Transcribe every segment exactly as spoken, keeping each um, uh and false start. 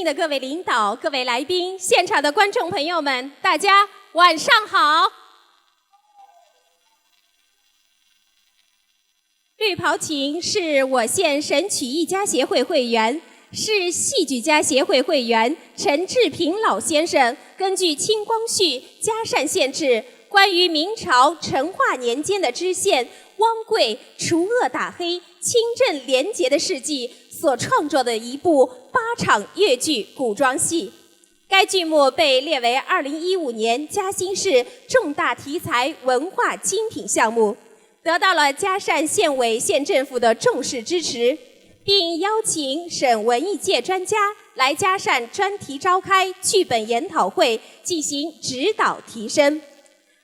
的各位领导、各位来宾、现场的观众朋友们，大家晚上好。绿袍琴是我县省曲艺家协会会员、市戏剧家协会会员陈志平老先生根据清光绪《嘉善县志》关于明朝成化年间的知县汪贵除恶打黑、清正廉洁的事迹所创作的一部八场越剧古装戏。该剧目被列为二零一五年嘉兴市重大题材文化精品项目，得到了嘉善县委县政府的重视支持，并邀请省文艺界专家来嘉善专题召开剧本研讨会，进行指导提升。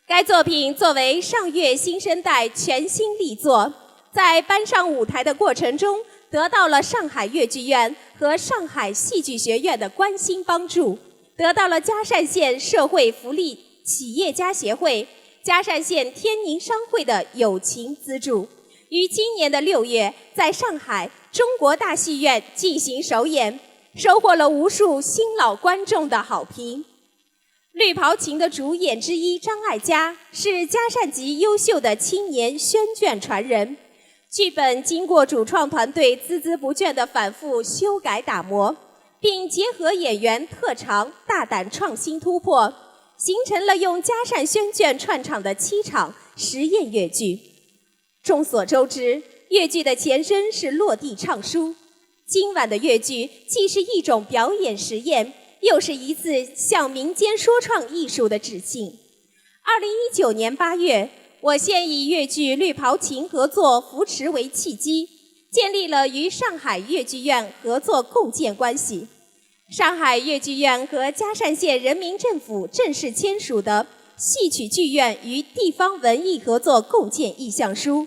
该作品作为上越新生代全新力作，在搬上舞台的过程中，得到了上海越剧院和上海戏剧学院的关心帮助，得到了嘉善县社会福利企业家协会、嘉善县天宁商会的友情资助，于今年的六月在上海中国大戏院进行首演，收获了无数新老观众的好评。绿袍琴的主演之一张艾嘉是嘉善籍优秀的青年宣卷传人。剧本经过主创团队孜孜不倦的反复修改打磨，并结合演员特长，大胆创新突破，形成了用嘉善宣卷串场的七场实验越剧。众所周知，越剧的前身是落地唱书。今晚的越剧既是一种表演实验，又是一次向民间说唱艺术的致敬。二零一九年八月，我县以越剧《绿袍琴》合作扶持为契机，建立了与上海越剧院合作共建关系。上海越剧院和嘉善县人民政府正式签署的戏曲剧院与地方文艺合作共建意向书，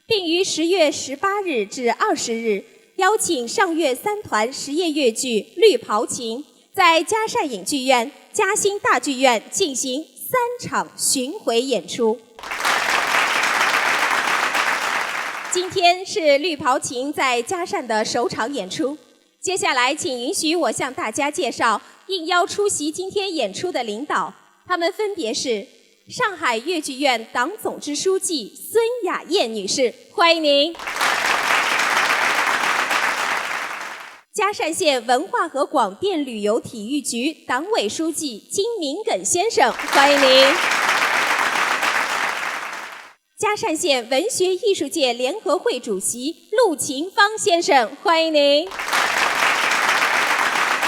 并于十月十八日至二十日邀请上越三团实验越剧《绿袍琴》在嘉善影剧院、嘉兴大剧院进行三场巡回演出。今天是《绿袍琴》在嘉善的首场演出，接下来请允许我向大家介绍应邀出席今天演出的领导，他们分别是上海越剧院党总支书记孙雅燕女士，欢迎您。嘉善县文化和广电旅游体育局党委书记金明耿先生，欢迎您。嘉善县文学艺术界联合会主席陆勤芳先生，欢迎您。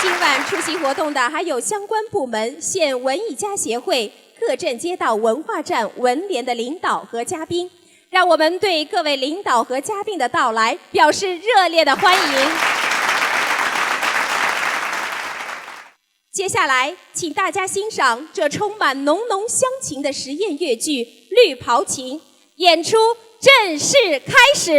今晚出席活动的还有相关部门、县文艺家协会、各镇街道文化站、文联的领导和嘉宾。让我们对各位领导和嘉宾的到来表示热烈的欢迎。接下来，请大家欣赏这充满浓浓乡情的实验越剧《绿袍琴》，演出正式开始。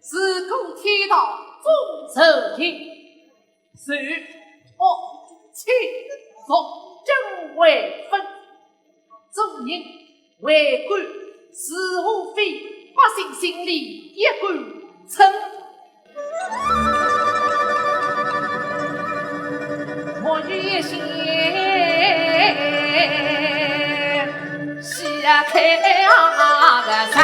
自古天道终受尽，善恶轻重真为分。 做人为官是无非，百姓心里一杆秤。莫与闲事开山。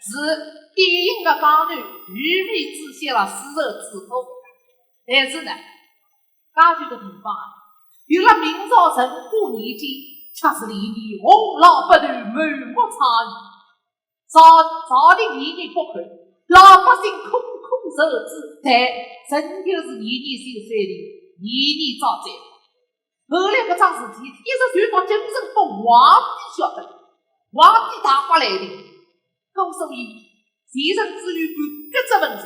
是典型的江南鱼米之乡了，丝绸之都。但是呢，介许个地方啊，有了明朝成化年间，却是连年洪涝不断，满目疮痍。朝朝廷年年拨款，老百姓苦苦受之，但仍旧是年年受灾难，年年遭灾。 后来搿桩事体一直传到京城拨皇帝晓得，皇帝大发雷霆。故所以，前程知县官搿只文书，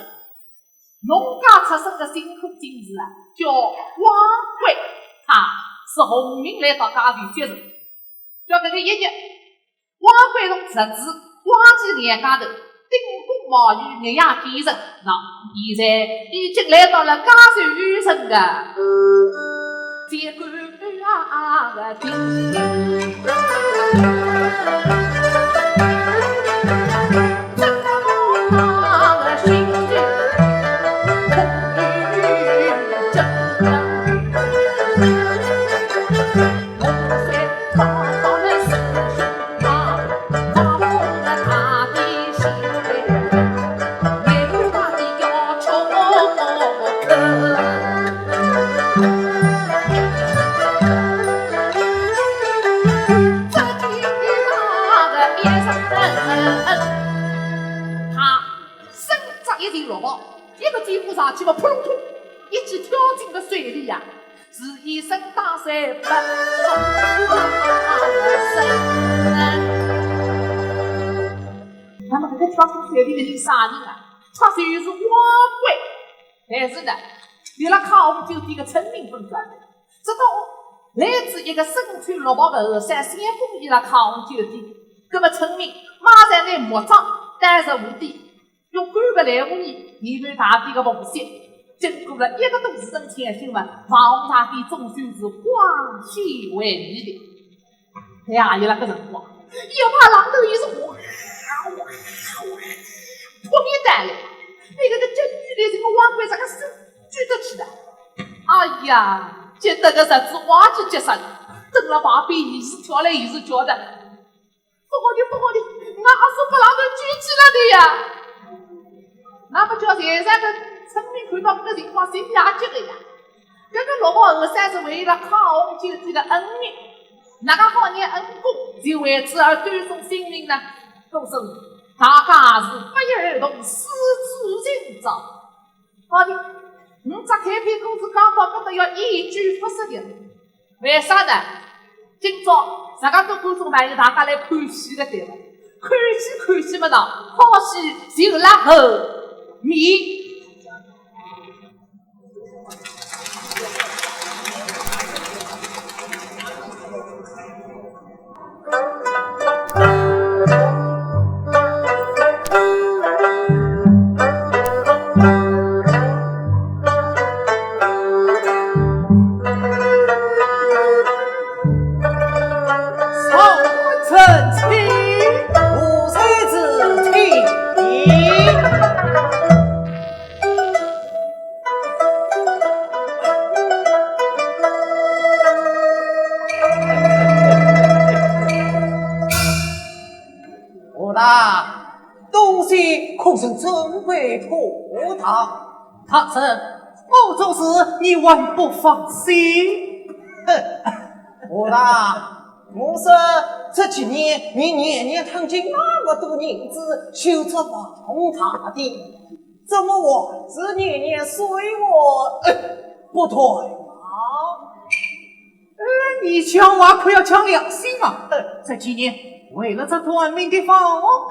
农家出身的辛苦进士啊，叫汪贵，他是奉命来到街头接受。叫搿个一日， 汪贵同侄子汪吉两家头，顶风冒雨，日夜兼程。那现在已经来到了嘉州县城的。他身着一件绿袍，一个箭步上去嘛，扑隆咚，一记跳进了水里呀。 是一身打水不那么搿个跳进水里的人啥人啊？他就是汪贵。但是呢，伊拉康宏酒店的村民勿晓得，直到来自一个身穿绿袍的后生相逢伊拉康宏酒店，那么村民马上拿木桩带着无底 用干个烂污泥填满大殿个缝隙，经过了一个多时辰光，请问房大殿总算是光鲜亮丽的。哎呀，伊拉个辰光，一把浪头也是哗哗哗扑面带来，那个个真女的这个汪贵这个手举得起来。哎呀，溅得个日子哇就结煞，蹲了旁边也是跳来也是叫的。 勿好的，勿好的，俺阿叔拨浪头举起来的呀！那么叫现在的村民看到搿个情况，心里也急个呀。搿个绿袍后生是为了康宏酒店的恩人，哪个好让恩公就为之而断送性命呢？故所大家是不约而同，四处寻找。 好的，我只开篇故事讲到搿搭要一句不说的。为啥呢？今朝自家都观众朋友大家来看戏个对伐？看戏看戏么呢，好戏就辣后面。 武大，东西可曾准备妥当？大人，我做事你还不放心？哼，武大，我说这几年你年年吞进那么多银子，修这房大殿， 怎么还是年年水落，呃，不断啊？呃，你讲话可要讲良心啊！呃，这几年为了这短命的房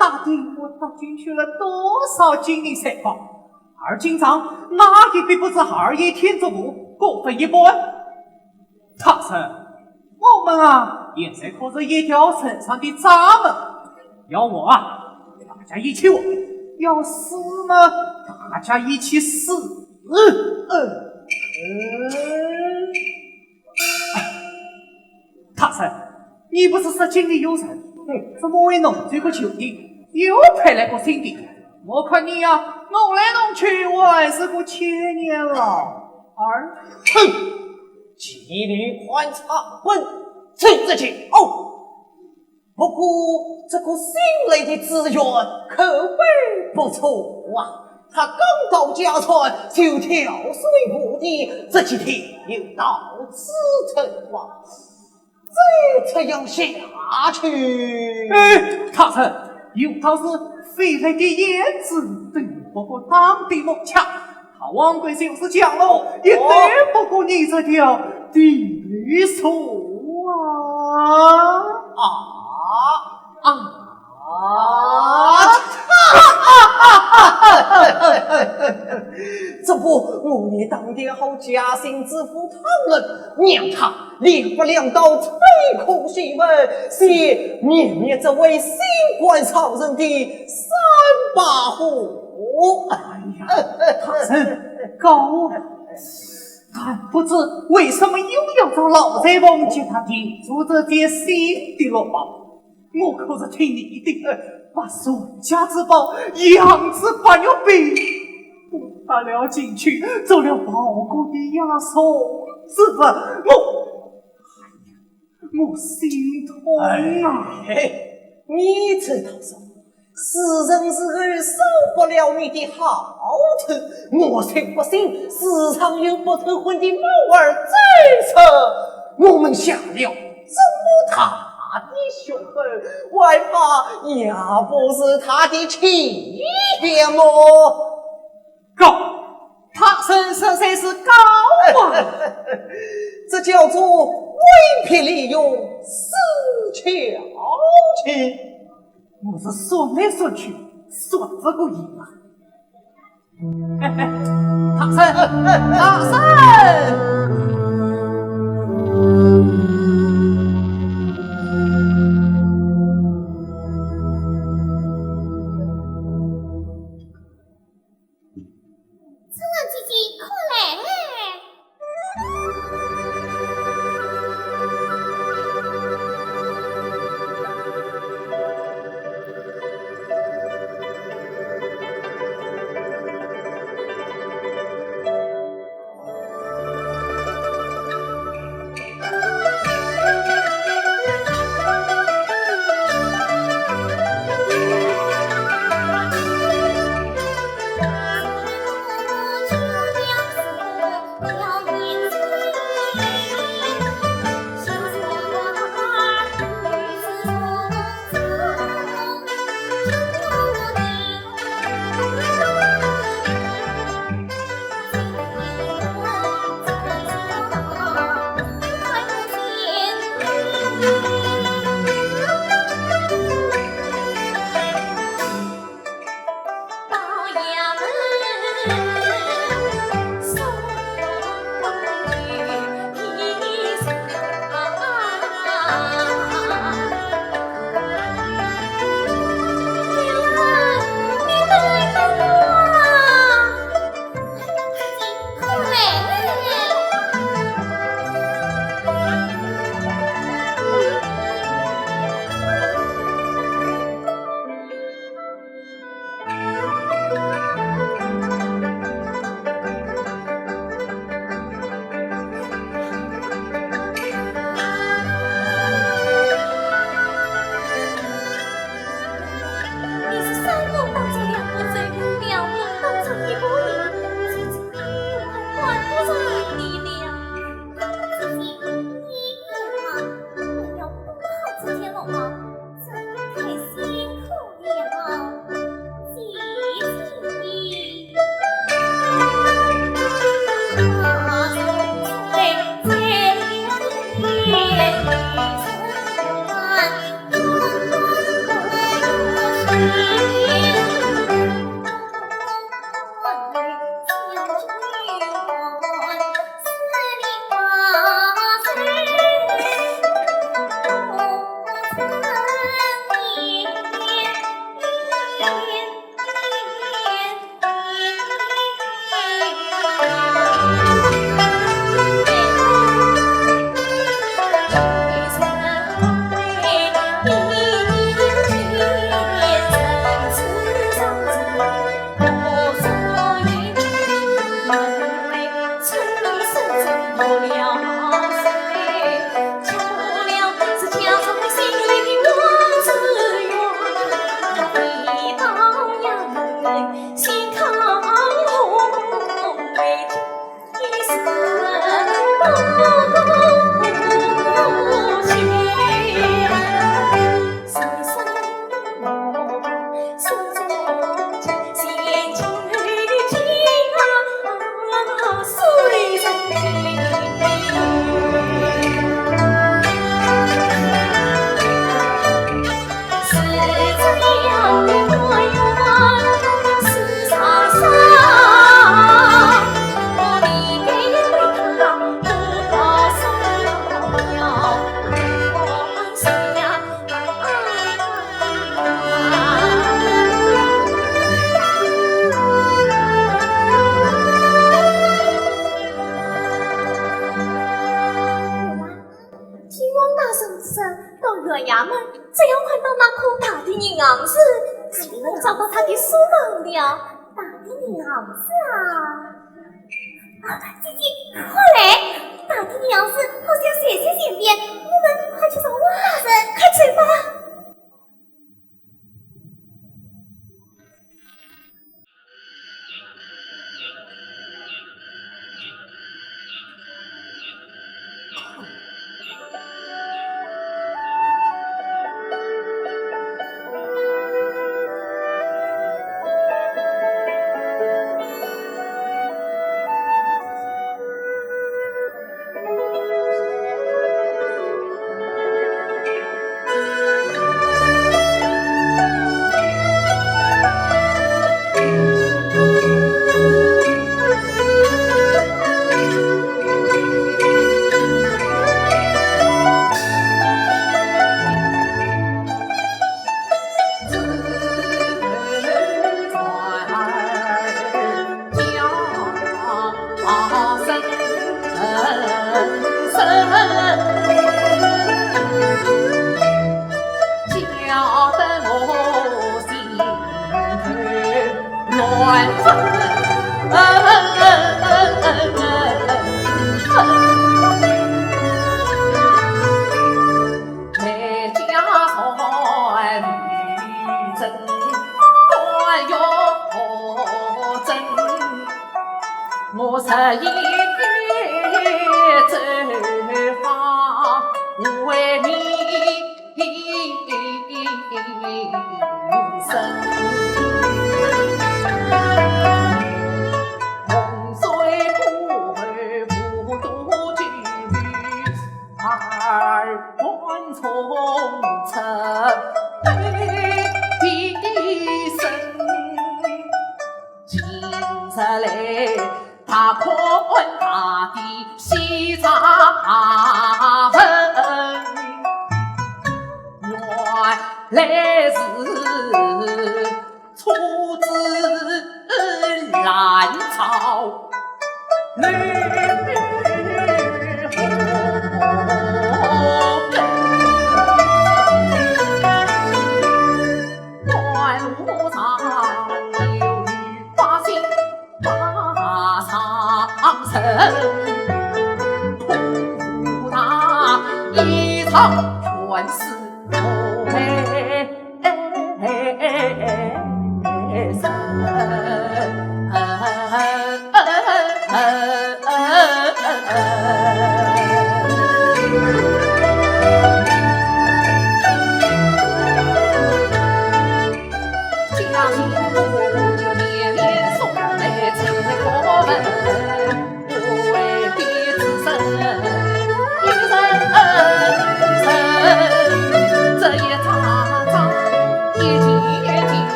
大殿，我搭进去了多少金银财宝，而今上哪一笔不是二爷添足过，各分一半？ 大人，我们啊，现在可是一条船上的蚱蜢，要活啊，大家一起活；要死嘛，大家一起死。嗯，嗯，嗯。大人，你不是说京里有人，嗯，怎么会弄这个酒店，又派来个新的？我看你呀，弄来弄去还是个千年老二。哼！ 骑驴换马奔，走着去。哦，不过这个新来的知县口碑不错啊，他刚到家传就跳水过地，这几天又到此城啊，再这样下去，哎，大人，有道是飞来的燕子都不过当地木恰， 他王贵就是讲了，一对不过你这条地鼠啊！啊啊！这不，我也当点好家信之父他们，让他两不两道推空西门，先灭灭这位新官上任的三把火。哎呀，大人，高啊！但不知为什么又要找老贼王给他定做这件新的落榜？我可是听你的，把传家之宝羊脂白玉瓶，我带了进去，做了包裹的押送之物，我 我心痛啊！哎，你这倒说，是人是儿少不了你的好处，我才不信世上有不透婚的猫儿再出。我们下了这么大的血汗，还怕也不是他的气量么？ 高，他身上才是高啊！这叫做威逼利诱，死翘翘。我是算来算去，算不过伊啊。嘿嘿，大人，大人！ 春兰姐姐，快来！你说忘了打听娘子啊？啊，姐姐，快来，打听娘子好像就在前边，我们快去找王大人，快去吧。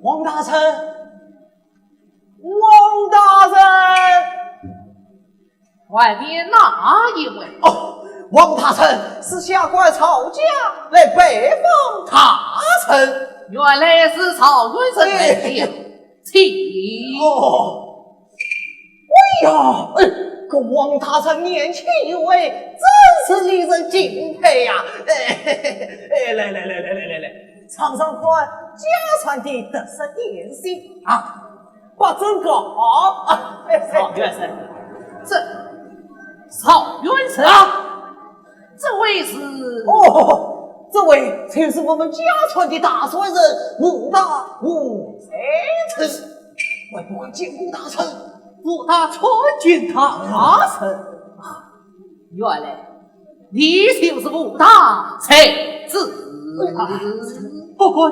王大人，王大人！外面哪一位？哦，王大人，是下官曹家来拜访大人。原来是曹元帅来了，哎。请。哦。哎呀，哎，搿王大人年轻有为，真是令人敬佩呀。哎，哎，来来来来来来来，尝尝看家传的特色点心啊。 八珍糕。啊，哎，哎，曹元帅，这，曹元帅啊，这位是？哦，这位就是我们家传的大帅人武大武才臣。快快见过大人。武大参见大人。啊，原来你就是武大才子。不敢，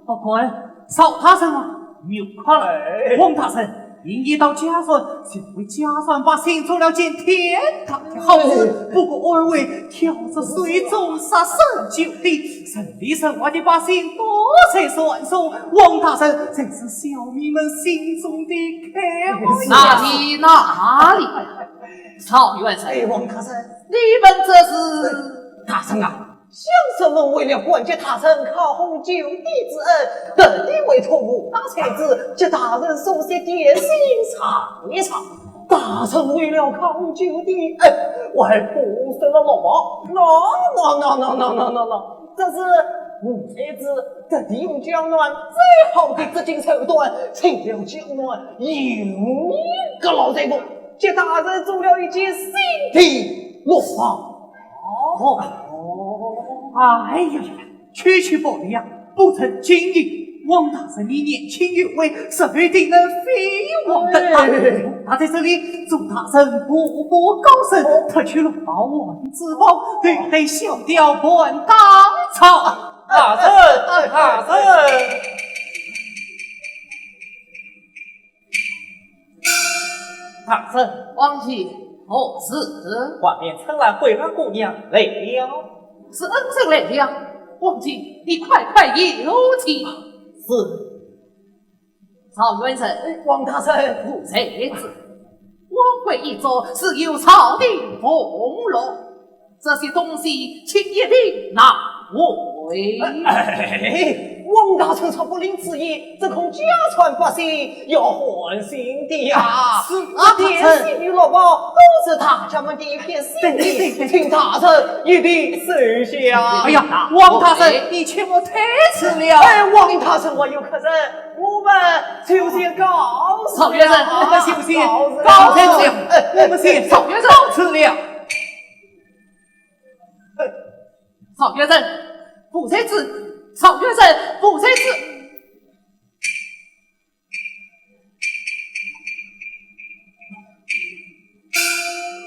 不敢，赵大人啊，你快来。王大人，你一到假山，就为假山百姓做了件天大的好事。不过俺为跳着水中杀手就地，人里人外的百姓都在传说，王大人真是小民们心中的楷模呀。哪里，哪里？ 赵元帅，哎，王大人。你们这是？大人啊，小生们为了感激大人烤红酒底之恩，特地委托武大才子给大人送些点心尝一尝。大人为了烤红酒底恩，我还不舍得落跑。喏，喏，喏，喏，喏，喏，喏，这是武才子特地用江南最好的执金手段，请了江南有名的老裁缝， 给大人做了一件新的罗袍。哦，哎呀呀，区区薄礼啊，不成敬意。王大人你年轻有为，实为定能飞黄腾达。哎。我在这里祝大人步步高升，脱去罗袍换紫袍，对待小调伴当朝。大人，大人。 大人。王爷，何事？外面春兰桂兰姑娘来了。是恩人来了，王爷，你快快有请。是。赵元帅。王大人。武才子，王贵一族是有朝廷俸禄， 这些东西请一并拿回。哎，王大人若不领旨意，这空假山百姓要寒心的呀。是啊，这点心与罗袍都是大家们的一片心意，请大人一并收下。哎呀，王大人，你切莫推辞了。哎，王大人，我有客人，我们就先告辞了。赵元帅，我们就先告辞了。告辞了。哎，我们先告辞了。 赵元帅，武才子，赵元帅，武才子。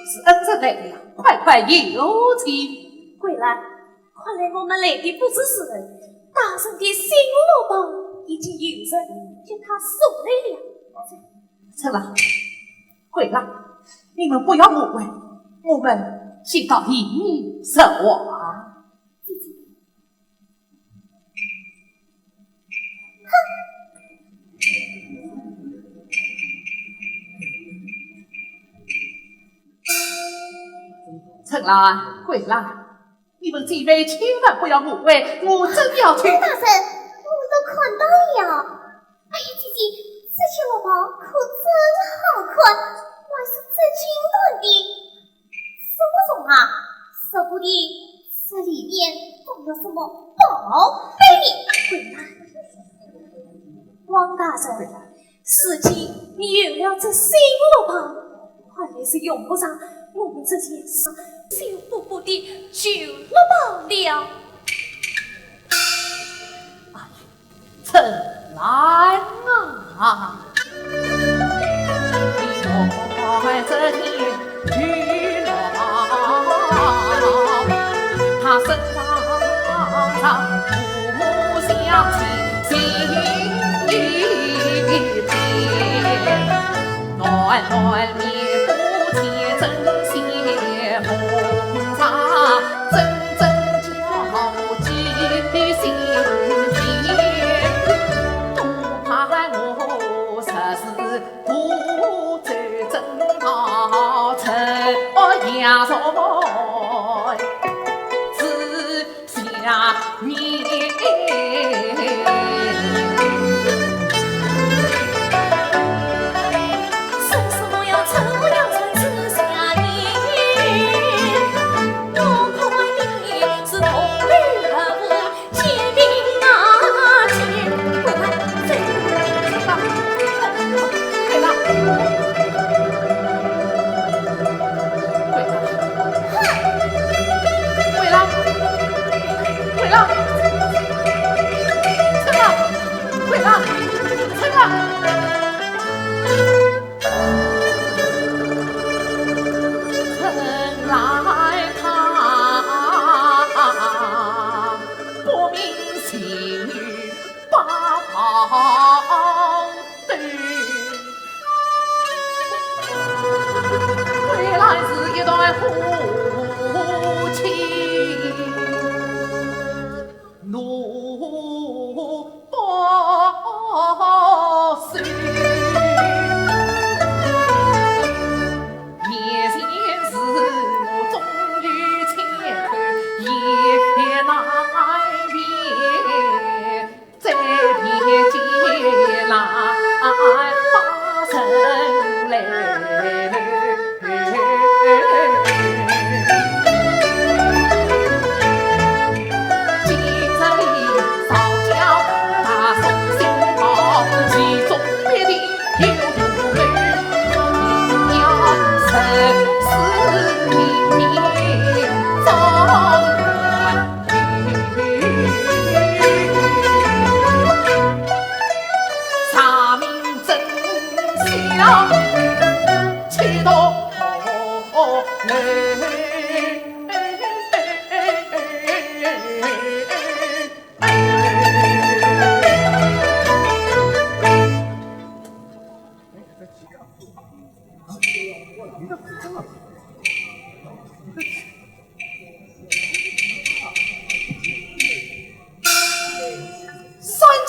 是恩人来了，快快有请。桂兰，看来我们来的不是时辰，大人的新罗袍已经有人给他送来了。春兰，桂兰，你们不要误会，我们是到里面说话。 春兰，桂兰，你们姐妹千万不要误会，我正要去。大人，我们都看到了。哎呀，姐姐，这件罗袍可真好看，还是紫金缎的。 什么说话？说不定这里面装了什么宝贝呢。王大人，如今你有了这新罗袍，看来是用不着我们这些修补补的旧罗袍了。 春兰啊。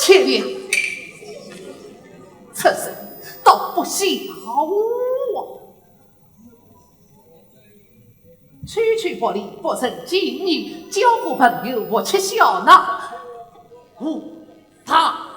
爹爹，此事倒不孝啊！区区薄礼，不成敬意，交个朋友，何吃笑呢？武大。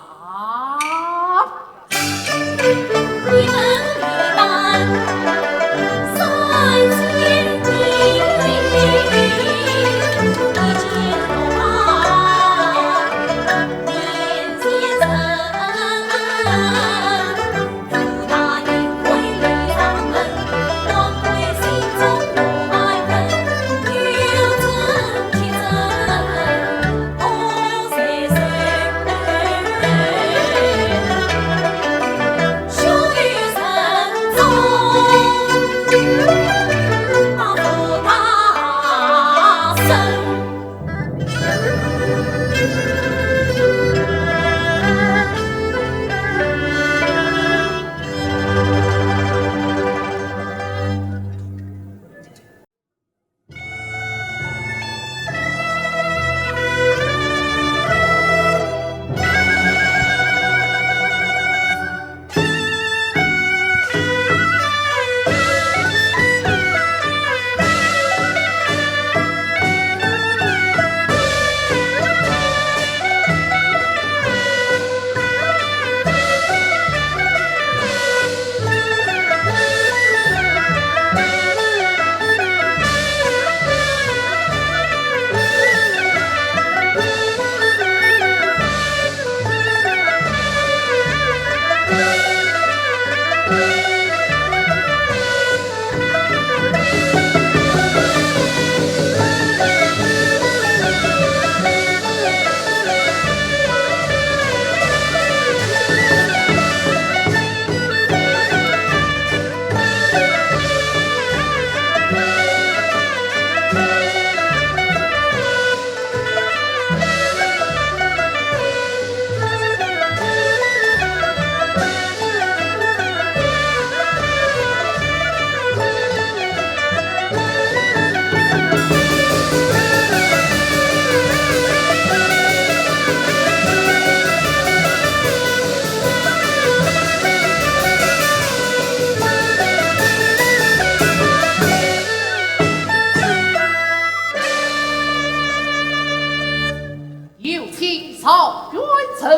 有请赵元成。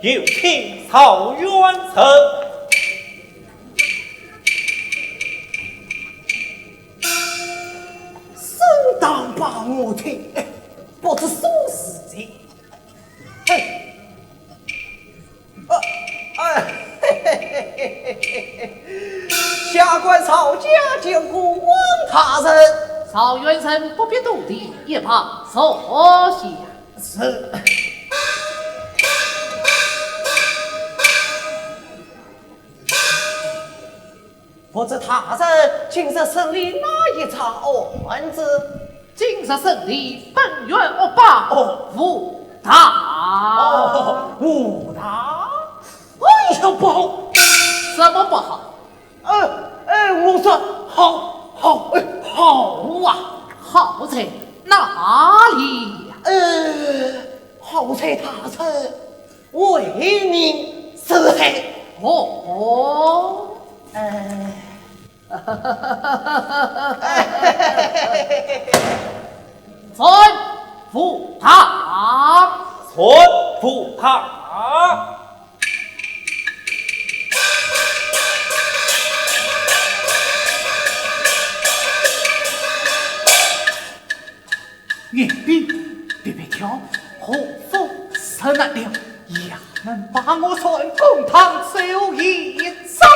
有请赵元成。沈黛把我听，不知啥事体。嘿，呃，哎，嘿嘿嘿嘿嘿嘿，下官赵家见过王大人。赵元成不必多礼，一旁坐下。 是。不知大人今日审理哪一场案子？今日审理本县恶霸，哦，武大。哦，武大？哎呀，不好！什么不好？ 呃，呃，我说好，好，呃，好啊。好在哪里呀？呃，好在大人为民除害。哦，呃。准武大。准武大。 玉璧别别挑，何福神难料，衙门把我传公堂受一遭。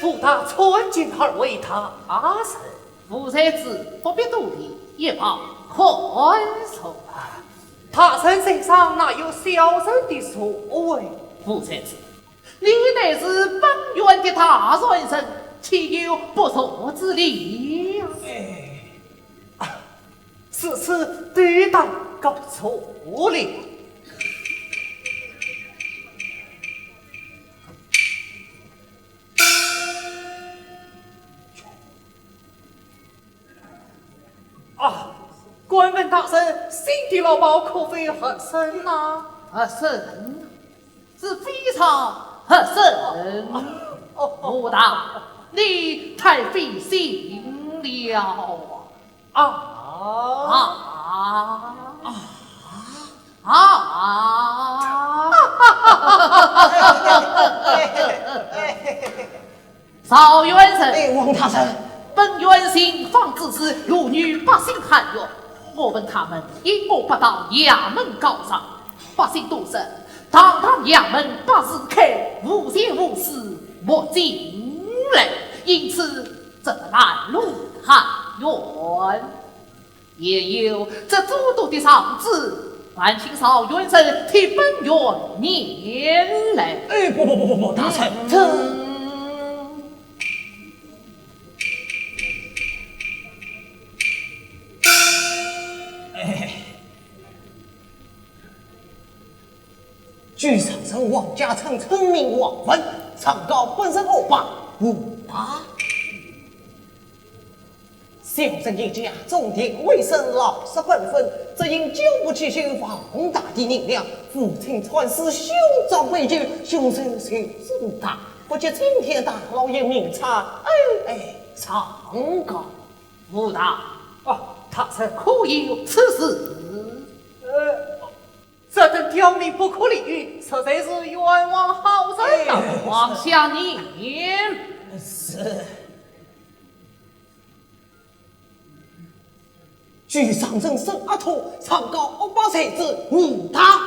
武大参见二位大人。武才子不必多礼，一旁宽坐。大人在上，哪有小人的座位？武才子，你乃是本县的大善人，岂有不坐之理呀？哎，啊， 此次都当告错了。你老包可非合身呐？合身？是非常合身。哦，哦，哦。武大，你太费心了。啊。啊。啊。啊。赵元帅。哎，王大人。本县信访之时，路遇百姓喊冤，我问他们因何不到衙门告状，百姓都说，堂堂衙门百事开，无钱无势莫进来，因此这个拦路喊冤。 也有这诸多的状子，烦请赵元帅替本县念来。哎，不，不，不，不，不，大人，这，嗯。哎，据上人王家村村民王文，状告本省恶霸，无法。 小人一家中年未生，老实本分，只因交不起姓王大的银两，父亲传世兄长辈旧，兄长就是武大，不及青天大老爷明察，哎，哎，状告。武大。啊，大人。可有此事？呃，这等刁民不可理喻，实在是冤枉好人呐。哎，王家村民。是。 据上人沈阿土，状告恶霸才子武大。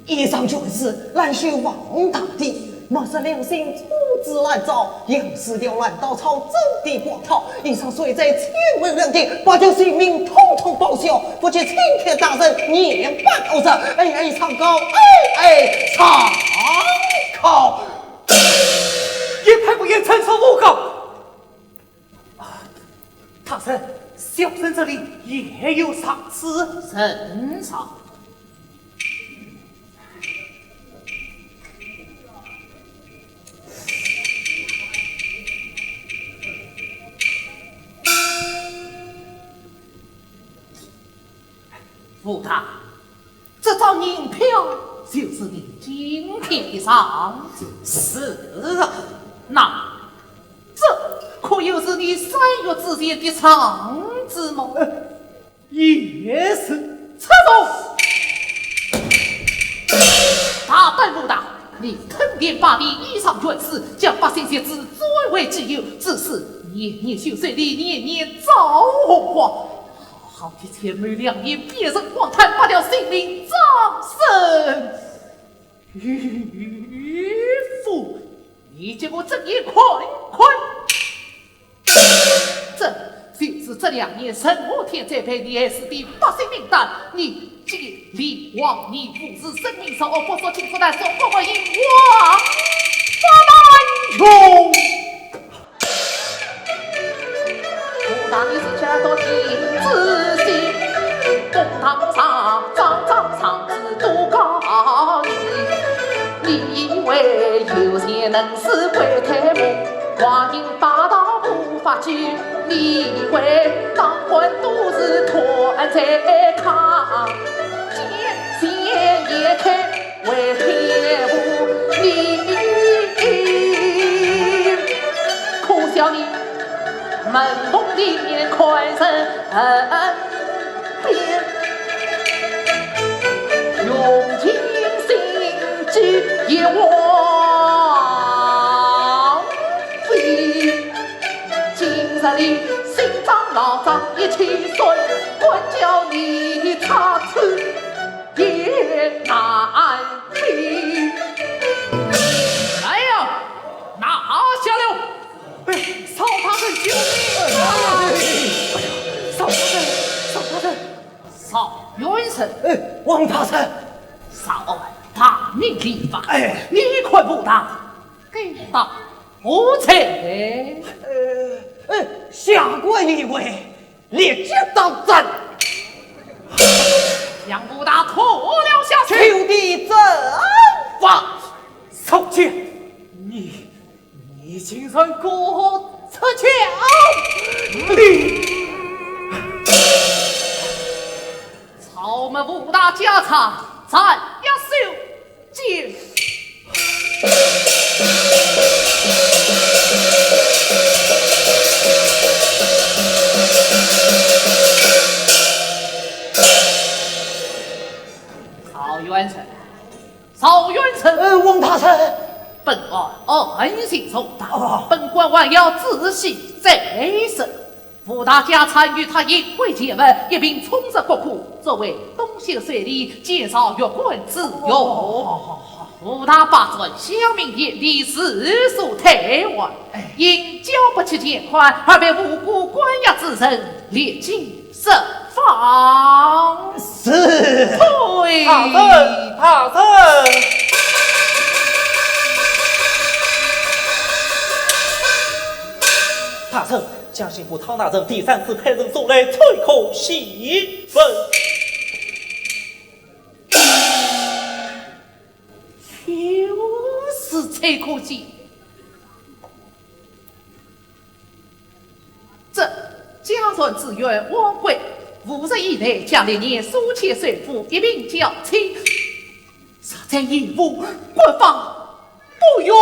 以上全是烂手王大的，没失良心粗制滥造，杨氏条乱刀草真的光套，以上罪在千万两定，把这性命统统报销，不及青天大人严办恶事。哎，哎，状告，哎，哎，状告。 严判不严，真是诬告。啊，大人，小生这里也有状子。呈上。武大， 这张银票就是你今天的状子。是啊。那，这可又是你三月之前的状子吗？呃，也是。插手！大胆武大，你吞天霸地，以上全是，将百姓血子占为己有，致使年年休岁，年年遭祸祸。 好的前谋良言，变成荒唐，败了性命葬身鱼腹。你给我睁眼看看，这就是这两年什么天灾被你害死的百姓名单。你这个李王，你无视生命，说我不说清楚来说，我们应王八蛋哟。 武大你是叫做天子心，公堂上桩桩状子都告你。你以为有钱能使鬼推磨，王爷霸道无法救，你以为当官都是拖在炕，见钱眼开 为天无你，可笑你门风里面看人变，用尽心机也枉费。今日里新账老账一起算，管教你差错也难 哎呀，拿下了！哎，赵大人，救命啊！哎呀，赵大人，赵大人！赵元帅。哎，王大人。少大逆立法，哎。你看武大该打何罪？呃，呃，下官以为 立即当斩。将武大拖了下去。求你正法。少卿，你，你竟然敢出枪！你！我们五大家差斩妖收监。曹元成，曹元成。呃，王大人。本案案情重大，哦。本官还要仔细再审。 五大家差与他行贿前犯，一并充作国库，作为东乡税吏，减少越官之用。哦，好，好，好。五大把转乡民田地，悉数退还，哎。因交不起钱款，而被无辜关押之人，立即释放。是。退。大人，大人。大人， 江心府汤大人第三次派人送来催告檄文。又是催告檄。这家传之冤枉归，五日以内将历年所欠收付一并交清，实在延误，官方不容。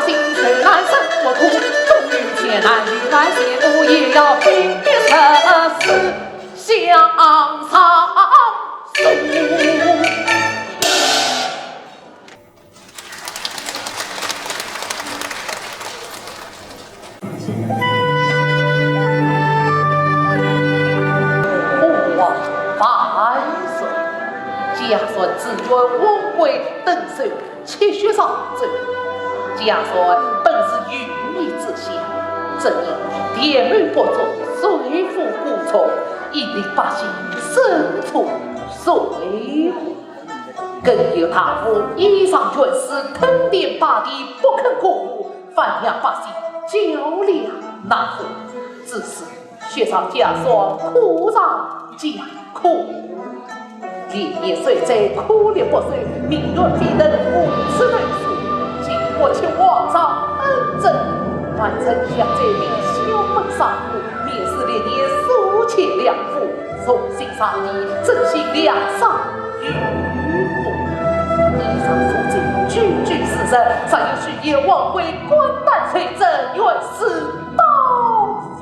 心虽然生活苦，终有千难与难险，我也要拼命实施向上诉。吾皇万岁！家传紫鹃王位登基， 七十三岁，家传本是愚民之乡，怎因贪污不足，罪犯过众，引得百姓生存水火。更有大夫倚仗权势，通天拜地，不肯过户，反让百姓脚踏难行。自此， 雪上加霜，苦上加苦。连年受灾，颗粒不收，民怨沸腾，无处投诉。今不求皇上恩准，万臣向灾民，小本生活，免除历年所欠粮赋，重新上地，振兴粮商渔牧。以上所奏，句句事实，若有虚言，枉为官难罪证，冤死刀锋。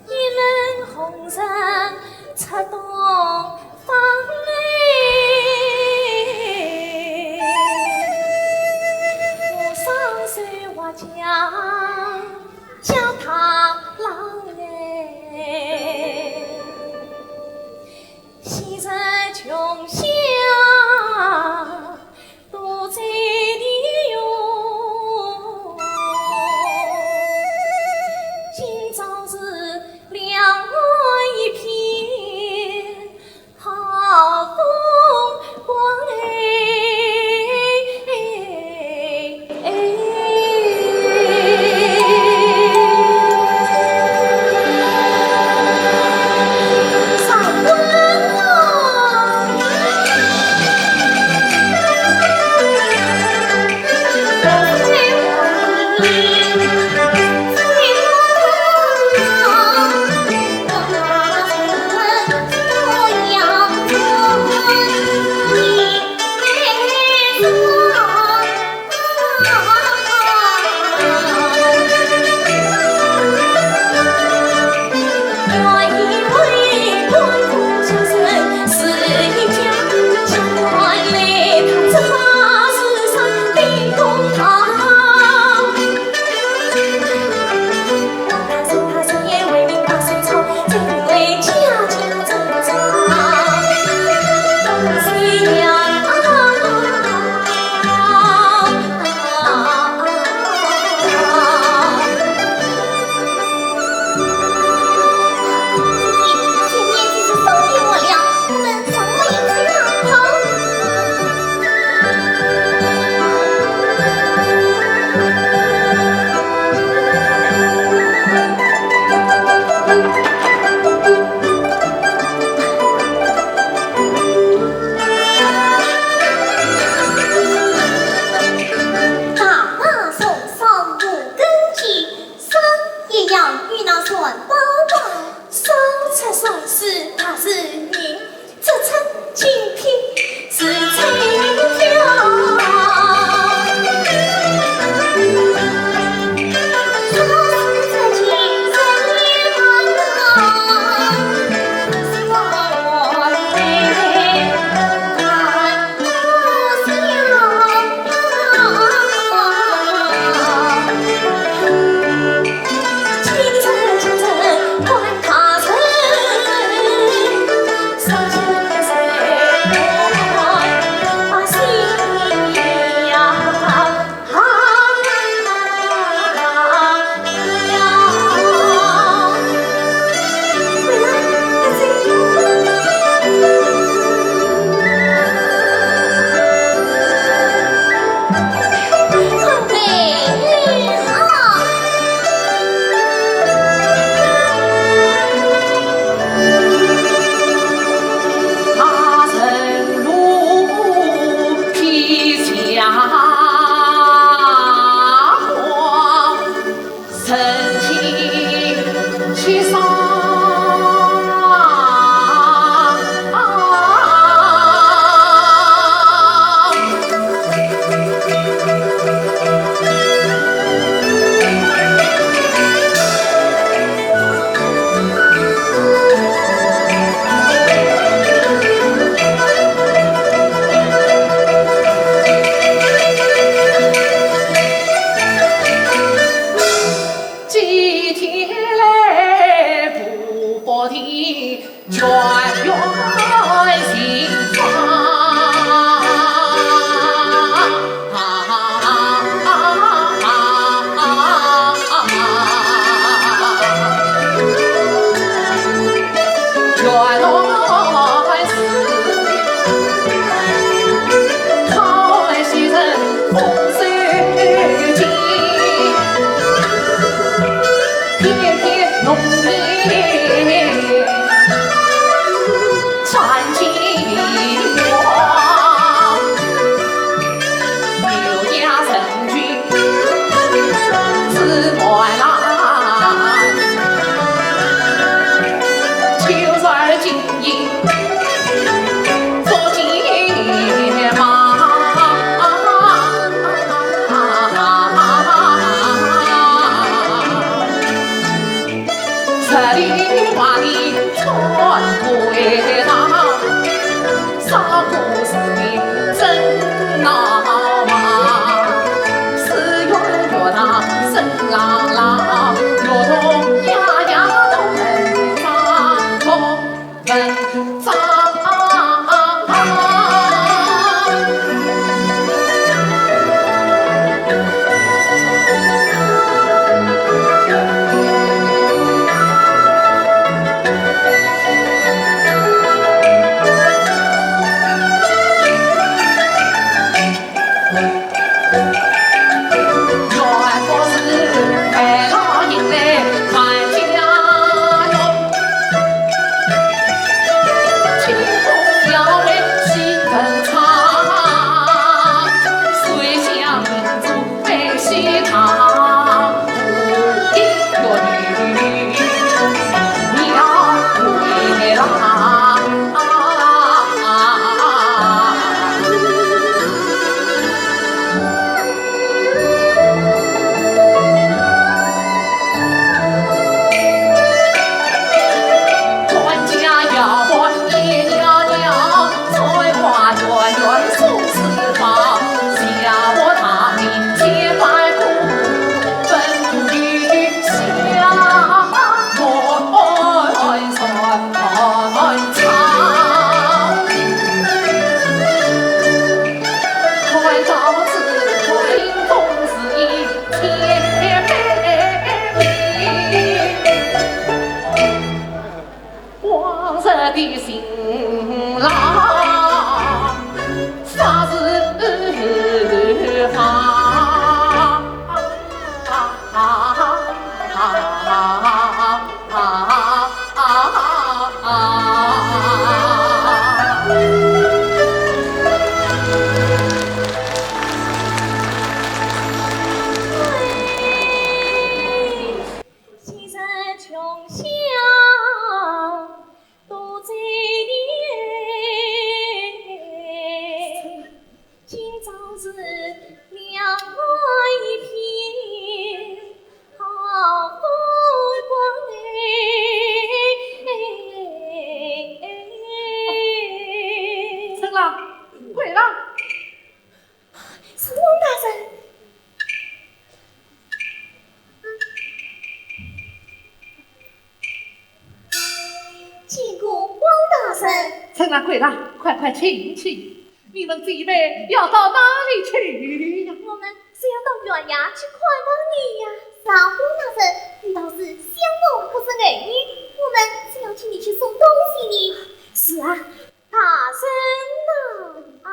一轮红尘出东方来，我双手握笺，脚踏狼来，昔日穷乡 多嘴的哟，今朝是两岸一片好风光哎。春兰，桂兰。是汪大人。见过汪大人。春兰，桂兰，快快请起。 你们姐妹要到哪里去呀？我们是要到县衙去看望你呀。是啊，汪大人，你倒是相逢不是偶遇，我们是要替你去送东西呢。是啊，大人呐，啊。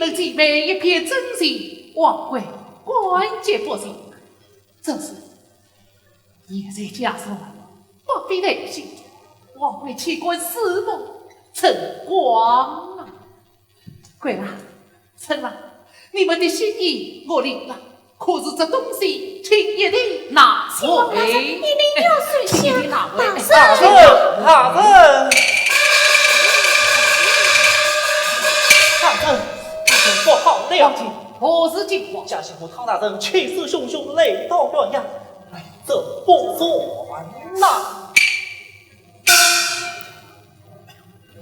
能姐妹一片真心，王贵感激不尽。只是现在家事不必担心，王贵岂敢私奔？春光啊！桂兰、春兰，你们的心意我领了，可是这东西请一定拿回。一定要收下。一定拿回。大人，大人，大人，大人，不好了！何事惊慌？家下我汤大人气势汹汹来到原衙，来者不善呐。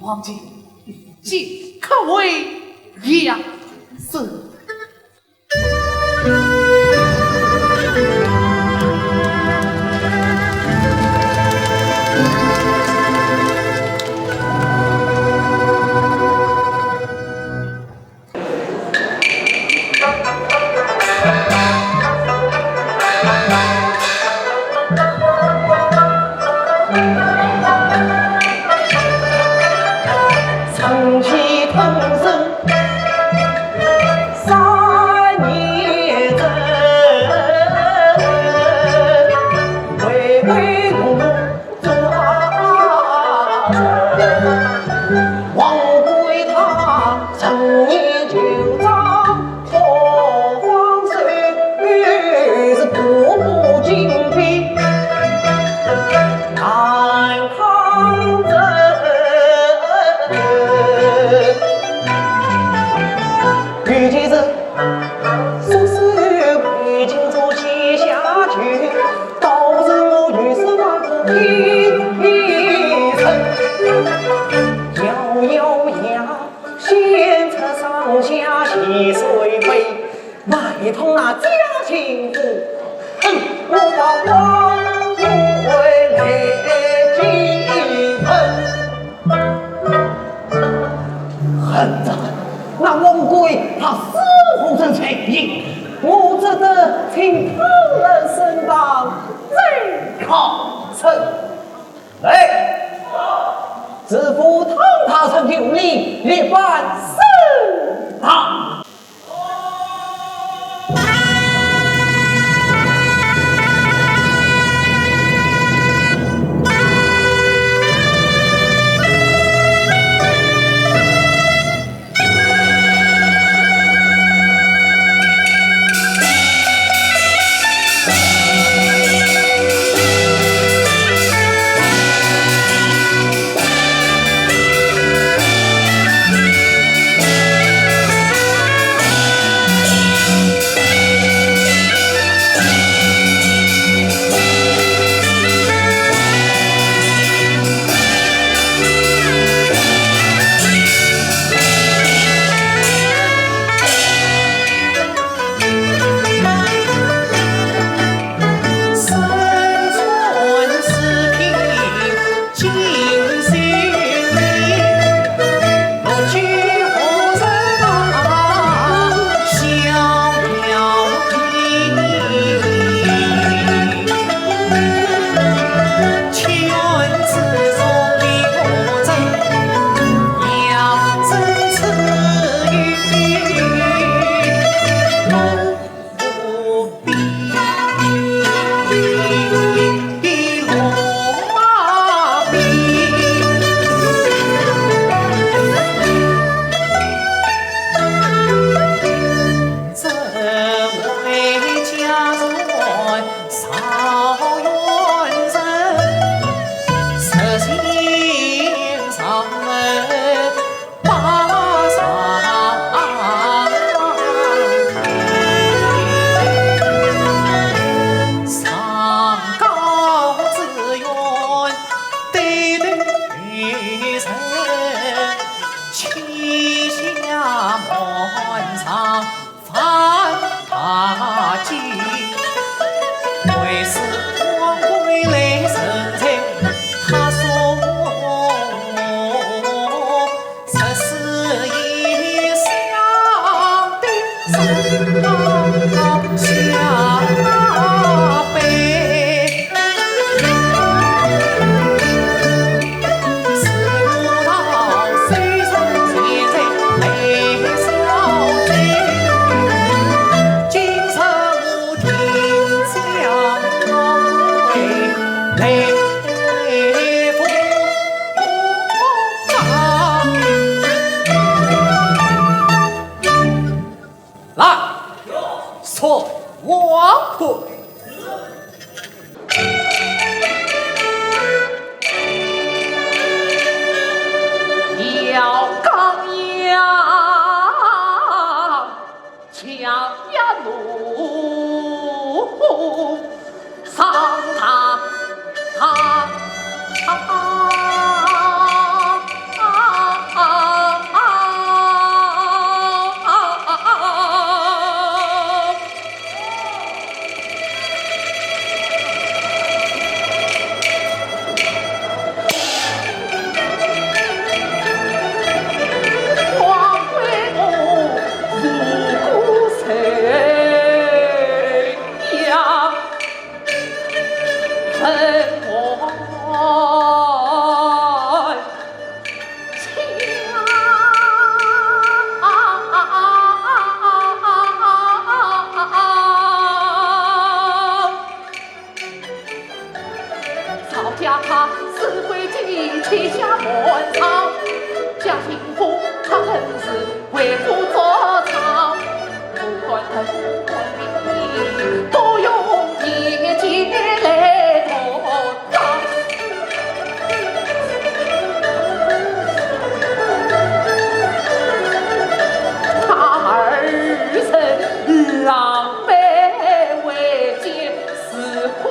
王姐，即刻回衙。是。 哼，那王贵他死无人追究，我只得请他人升堂再考证。来，知府汤大人有令，立办升堂。要刚阳，强呀怒上堂堂。赵家派四位姐，天下满朝，嘉兴府出门是为父作操，不管藤官兵，都用铁剑来夺刀。他二人狼狈为奸似虎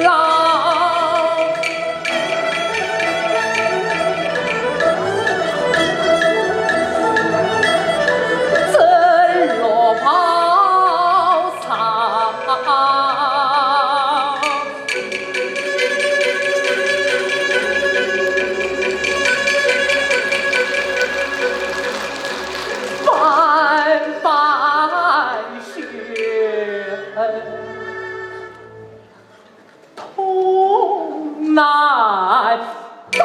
狼，真落跑场。 万般血痕痛难当。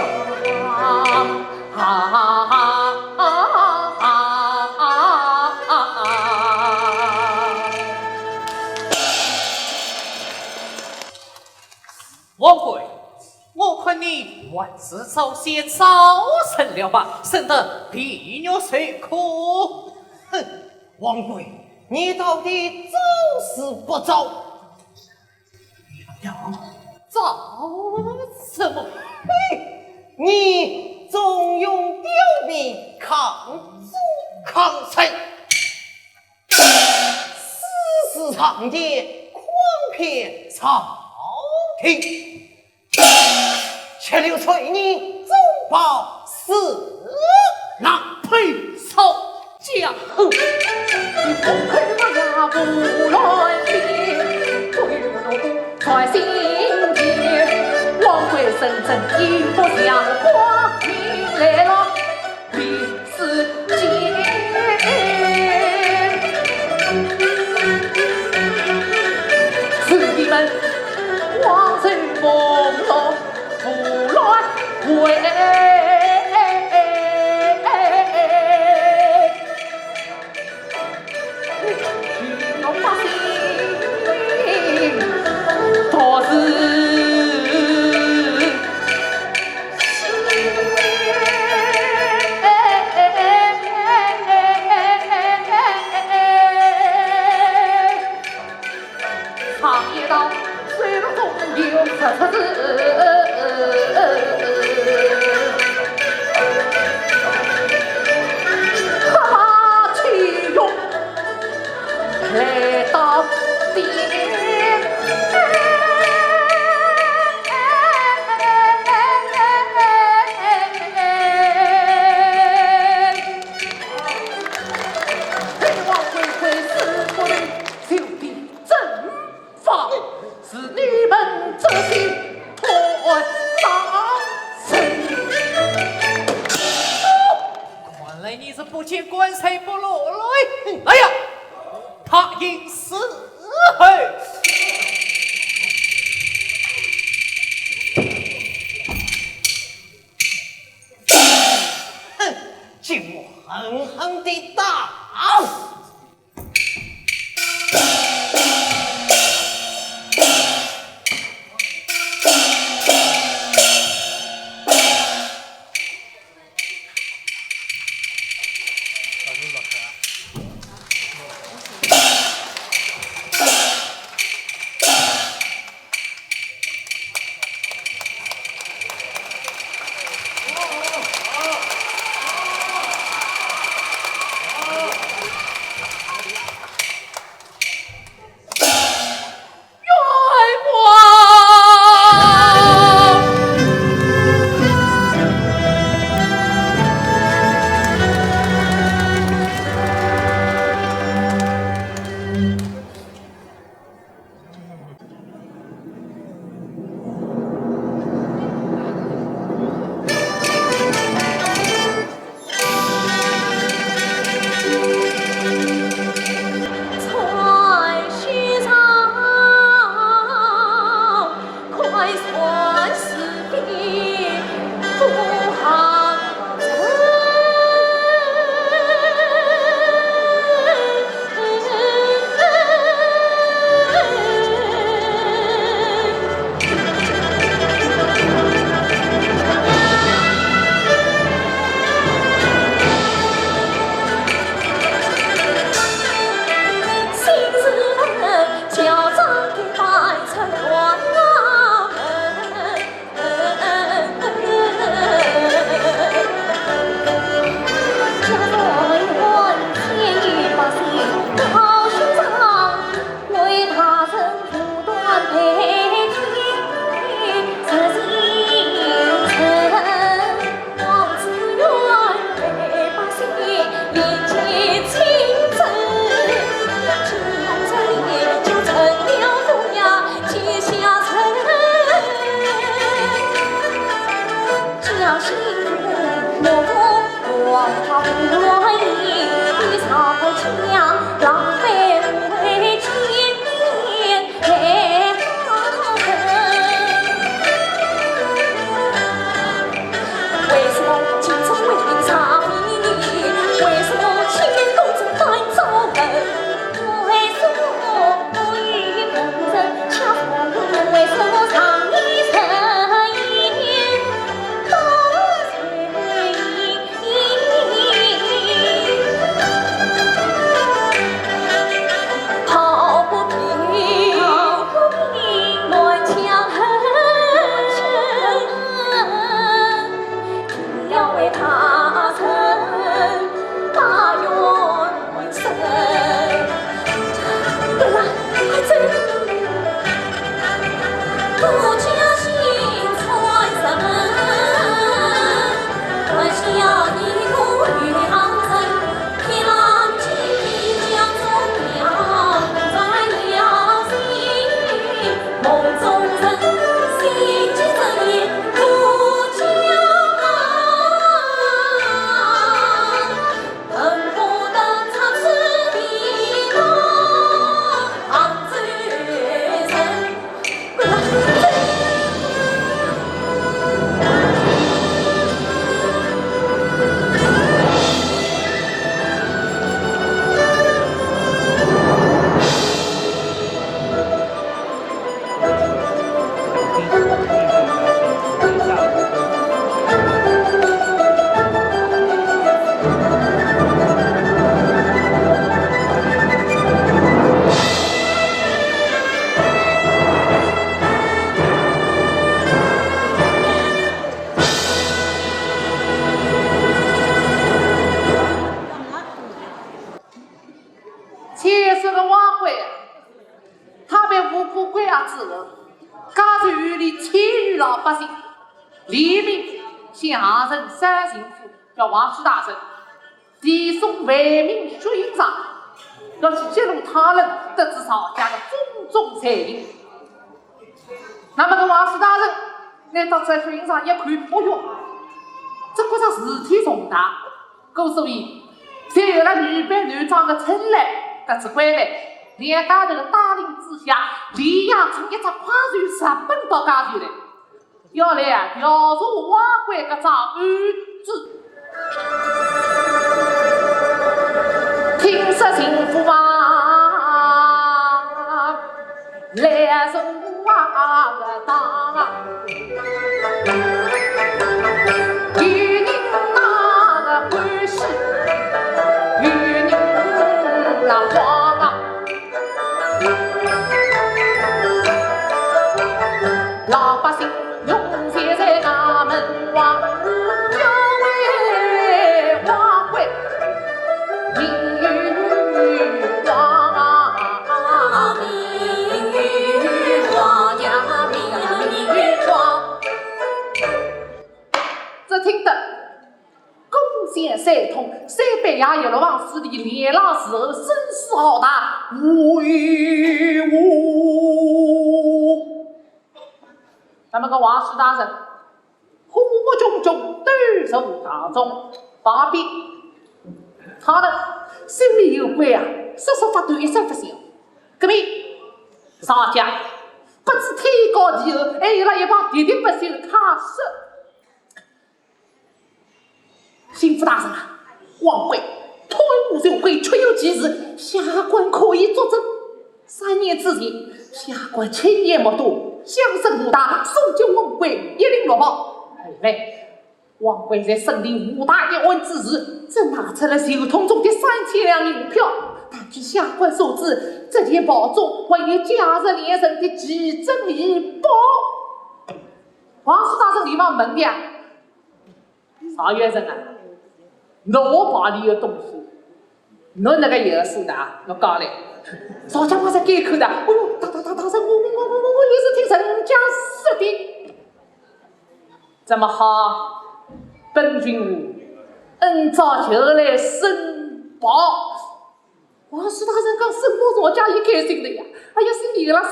王贵，我看你还是早些招认了吧，省得地狱受苦。哼，王贵，你到底招是不招？招什么？嘿，你重用刁民抗主抗臣， 私自上殿，诓骗朝廷，且留罪人，总保四郎。呸！少讲！看来你是不见棺材不落泪。来呀，他应死后。哼，给我狠狠地打！之后，嘉善县里千余老百姓联名向行省绍兴府，叫王府大人，提送万民血印状，要去揭露他人得知赵家的种种罪行。那么搿王府大人拿到搿血印状一看，哦哟，搿个事体重大，故所以，才有了女扮男装的春兰搭仔关万两家头的带领之下，连夜乘一只快船直奔到嘉善来，要来啊调查王贵搿桩案子。听说巡抚啊，来人啊，大，有人那个欢喜，有人那慌啊。 老百姓涌现在衙门外，要为王贵命运光啊，命运光呀，命运光。只听得 弓弦三通，三板爷一路往死里连牢之后，声势浩大，呜呜。那么搿王府大人，虎目炯炯，斗坐堂中旁边，他呢，心里有鬼啊，瑟瑟发抖，一声不响。搿么，赵家，不知天高地厚，还有了一帮喋喋不休的太师。 巡抚大人啊，王贵贪污受贿，确有其事，下官可以作证。三年之前，下官亲眼目睹，乡绅武大送给王贵一领绿袍。后来，王贵在审理武大一案之时，只拿出了袖筒中的三千两银票。但据下官所知，这件袍中还有价值连城的奇珍异宝。王府大人连忙问呀， 啥冤枉啊？侬牌里有东西，侬那个有数的啊，侬讲嘞。赵家马上改口的，哦哟，大大大大人，我我我我我我也是听人家说的。这么好，本郡主，恩照就来申报。 王府大人讲，沈某赵家也开心的呀，哎呀，心里有了数，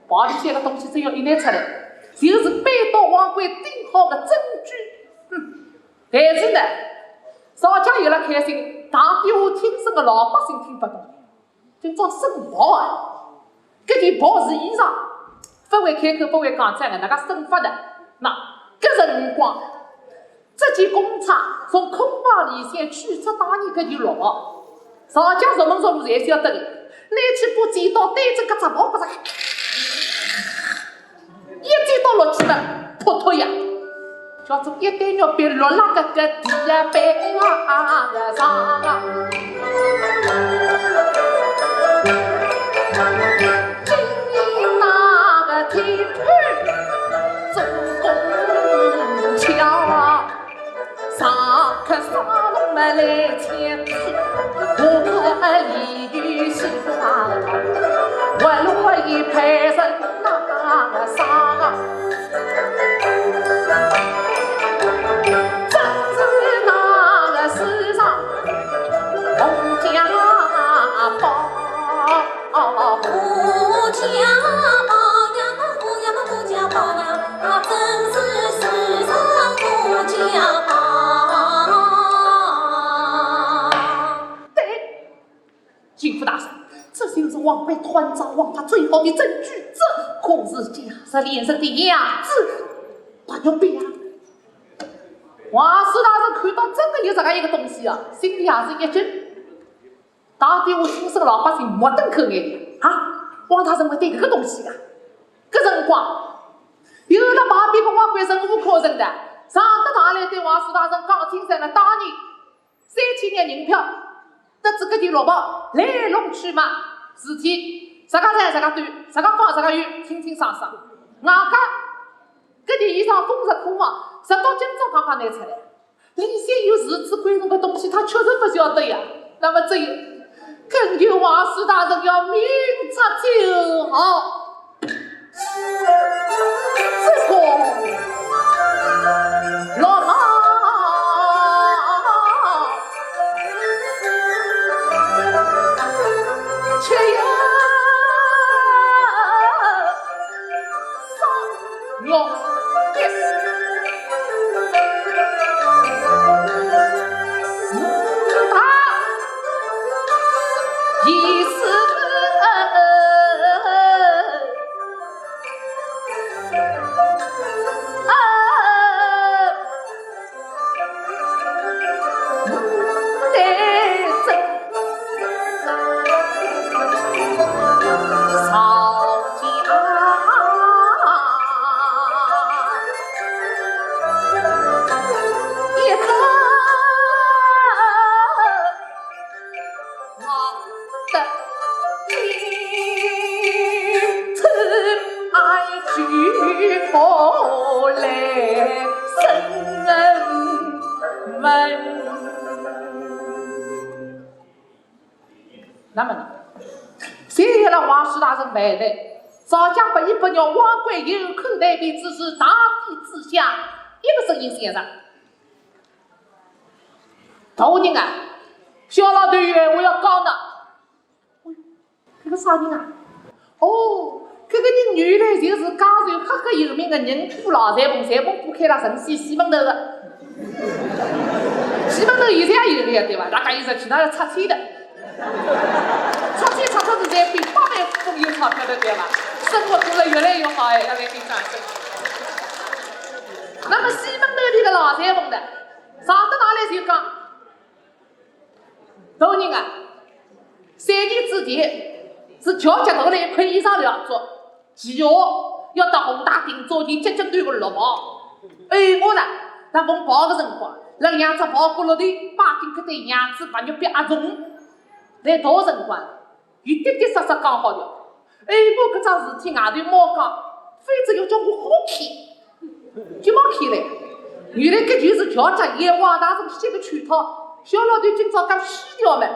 牌里向个东西只要一拿出来，就是扳倒王贵顶好的证据。哼，但是呢，赵家有了开心，大地下听审的老百姓听不懂。今朝申报啊，搿件袍是衣裳，勿会开口，勿会讲真的，哪个申法的？那搿辰光， 这件公差从空房里向取出带仔搿件绿袍，赵家熟门熟路侪晓得的，拿起把剪刀对着搿只袍骨上一剪刀落去了，破脱呀！叫做一对肉板落辣搿个地板浪啊上啊。 今日那个天官做工巧啊，上刻沙龙么来前去，下刻里有西瓜，我落一派人那个啥啊，真是那个世上无价宝。 哦，无价宝呀，无价宝呀，啊，真是世上无价宝。对，巡抚大人，这就是王贵贪赃枉法最好的证据，这可是价值连城的样子，白玉表啊！王府大人看到真的有这样一个东西啊，心里也是一惊。 大地下听审老百姓目瞪口呆的啊，王大人会对搿个东西啊？搿辰光，有了旁边个王贵忍无可忍的，上得堂来对王府大人讲清爽了，当年三千两银票，得知搿件绿袍来龙去脉，事体啥个在啥个对，啥个方啥个圆，清清爽爽。外加搿件衣裳风尘仆仆，直到今朝刚刚拿出来。 里向有字字归侬个东西，他确实勿晓得呀。那么这一，恳求王府大人要明察秋毫。那么呢，现在了王氏大人回来，赵家伯一伯娘王贵有口难辩之时，大殿之下，一个声音响着。大人啊，小老头有闲话要讲的。 搿个啥人啊？哦，搿个人原来就是江州赫赫有名的宁波老裁缝，裁缝铺开了神仙西门头的。西门头现在也有个呀，对吧？大家一直去那要拆迁的，拆迁拆脱是在比八万富翁有钞票的，对吧？生活过得越来越好哎，要来给掌声。那么西门头这个老裁缝的，上得哪来就讲， 大人啊，三年之前是叫脚头来一块衣裳料做，其下要到武大定做件结结对个绿袍。哎，我呢，辣缝袍个辰光，辣两只袍角落头摆进搿对羊脂白玉表压中，来淘辰光，有滴滴煞煞讲好了。 哎，我搿桩事体外头莫讲，否则要叫我好看，就莫看嘞。原来搿就是叫脚伊王大人设个圈套，小老头今朝讲虚掉么，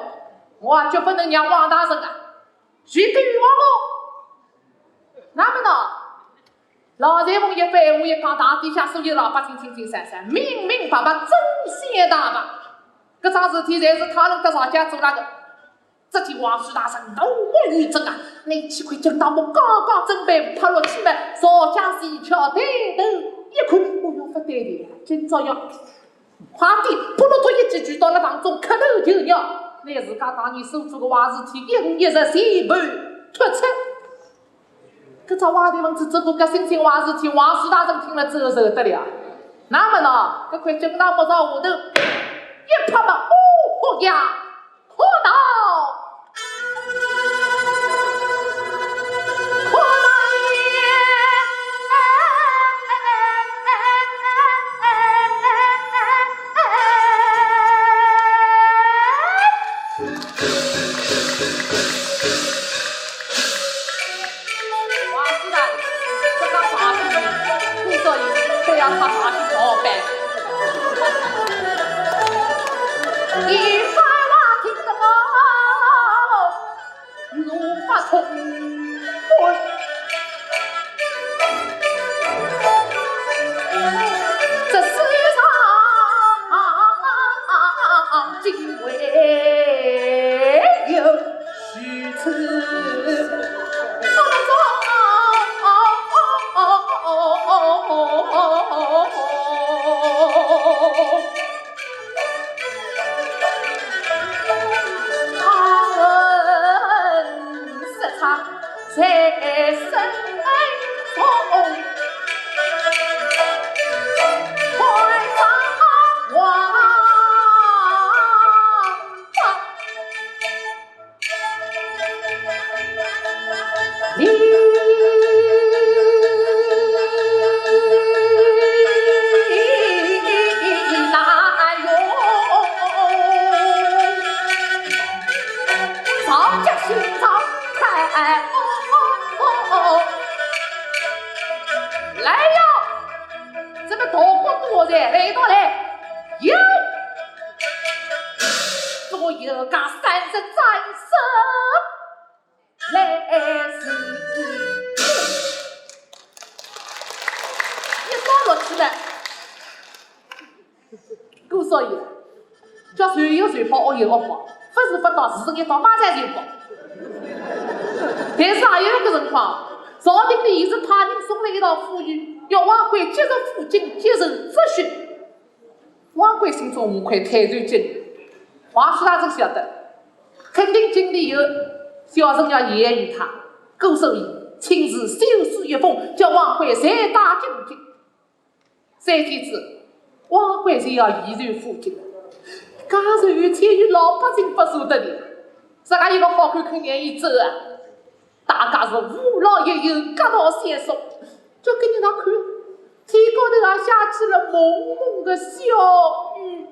我也绝不能让王大人啊，绝对冤枉我。那么呢，老裁缝一番闲话一讲，大殿下所有老百姓清清爽爽，明明白白，真相大白。搿桩事体侪是他弄得赵家做那个。 只见王氏大人怒目圆睁啊，拿起块金大帽刚刚准备脱落去么，赵家前巧抬头一看，哦哟，勿对的，今朝要快点，扑落脱一记跪倒辣堂中磕头求饶，拿自家当年所做个坏事体一五一十全部吐出。搿只坏头文字做过个新鲜坏事体，王氏大人听了之后受得了。那么呢，搿块金大帽朝下头一拍嘛，哦豁呀！ 喝道：喝道爷！王氏大人，这个啥事体？多少人都要他上去上班。一番话听得我怒发冲冠。这世上竟会有 如此当中，他恨色差在身中，换上王 来呀！ 这个大官多人来到来，有，做有个三十三岁来是，一到落去了，姑少爷，叫谁有谁跑，我有我跑，不是不到，是一到马上就跑。但是还有一个辰光，朝廷里也是派人送来一道呼谕，要王贵即日赴京接受质询。王贵心中无愧太守京，王叔大人晓得，肯定京里有小人要言语他，故所以亲自修书一封，叫王贵随带进京。 三天之后，王贵就要移船赴京了。假如有天有老百姓勿舍得伊，自家一个好看看眼一走啊，大家是扶老携幼，夹道相送，就跟你那看，天高头啊下起了蒙蒙的小雨。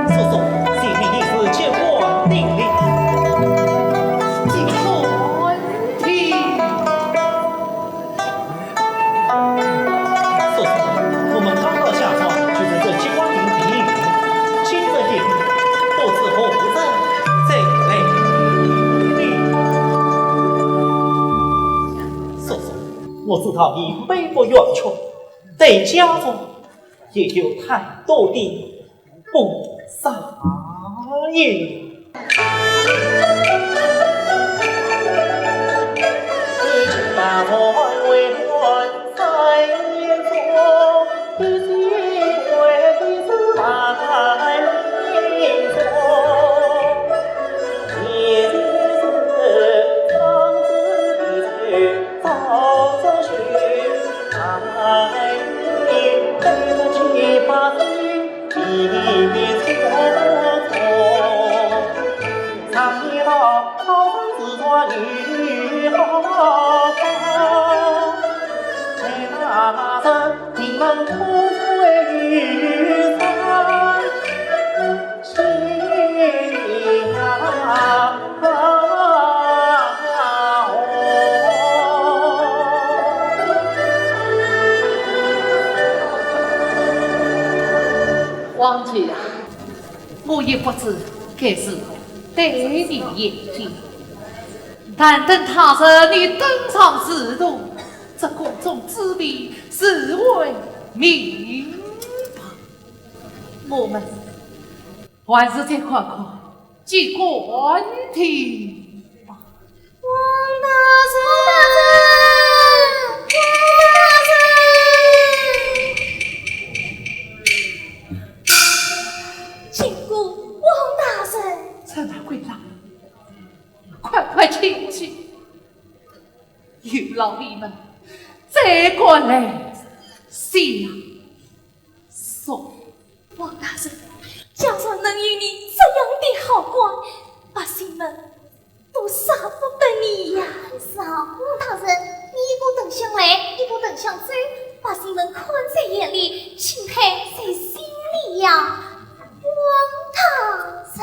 叔叔，请你一字见官定礼。请坐。叔叔，我们刚到下庄，就是这金花亭第一名，今日一名，不知何日再来。叔叔，我知道你北赴远求， 对家中也有太多的不舍呀。王姐呀，我也不知该如何对你言解。但等他日你登上仕途，这宫中滋味自会明白。我们 还是再看看金官厅吧。王大人，王大人，王大人！金官，王大人！陈大官人，快快请起，有劳你们再过来相送。 王大人，家上能有你这样的好官，百姓们都舍不得你呀。是啊，王大人，你一步登香来，一步登香走，百姓们看在眼里，心佩在心里呀。王大人。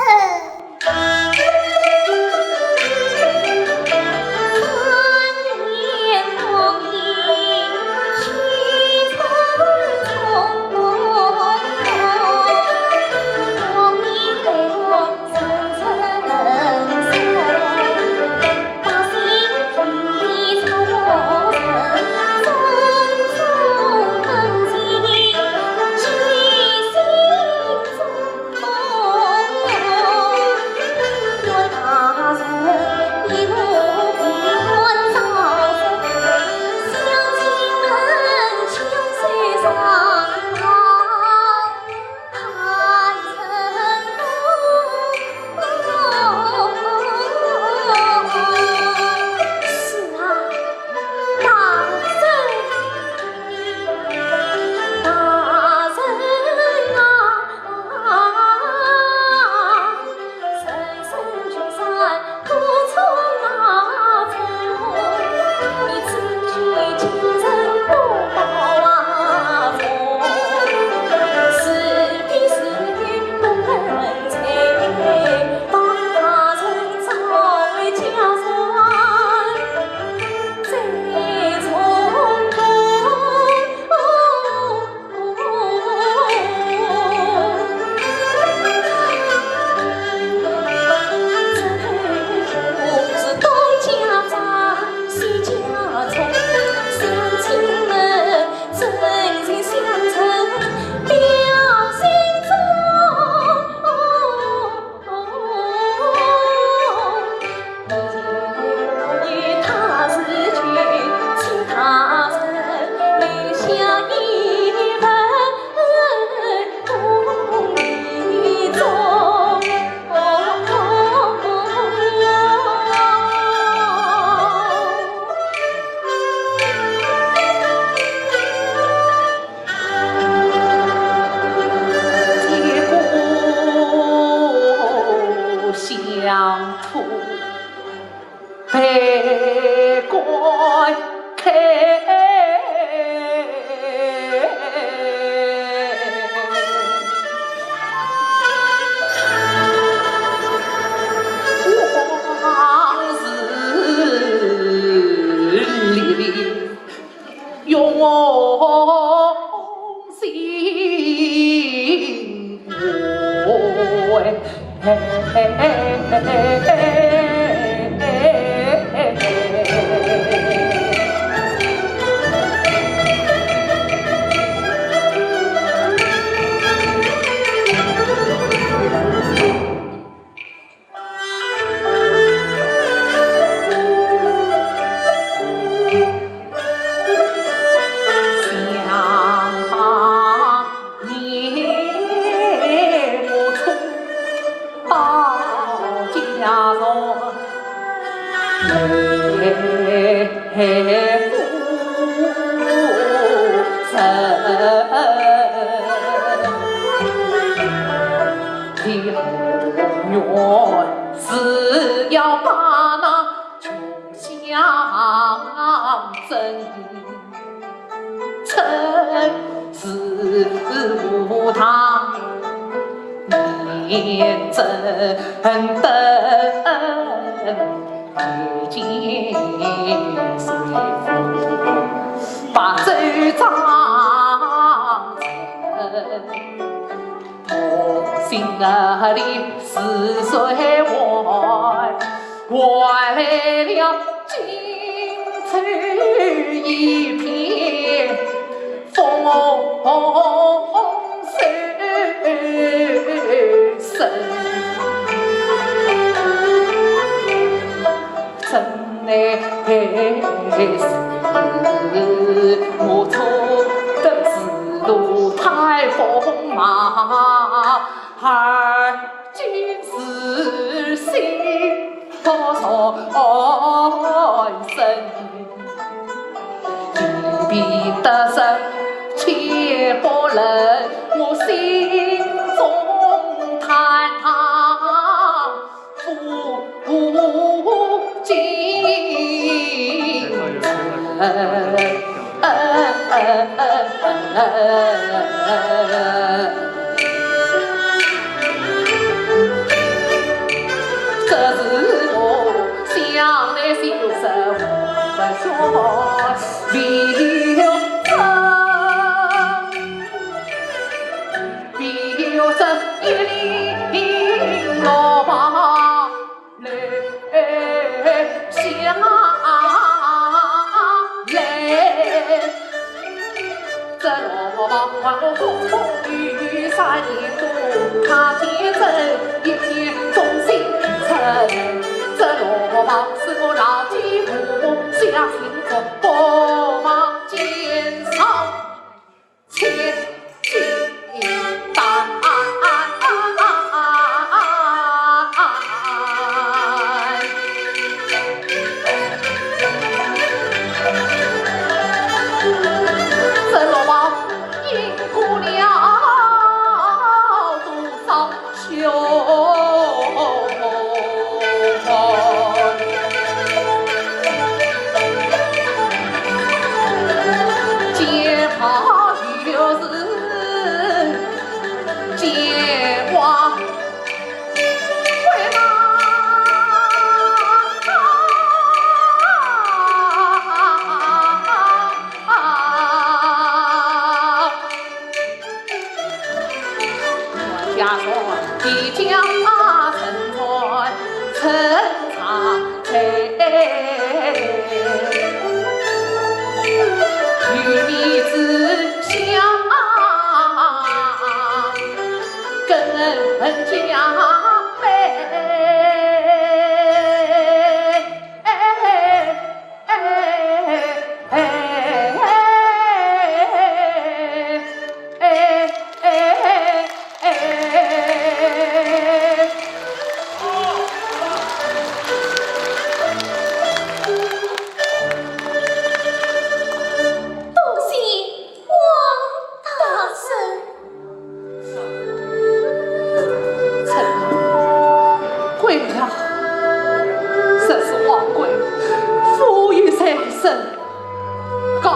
到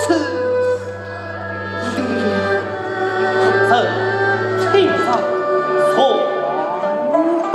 此，这请上船吧。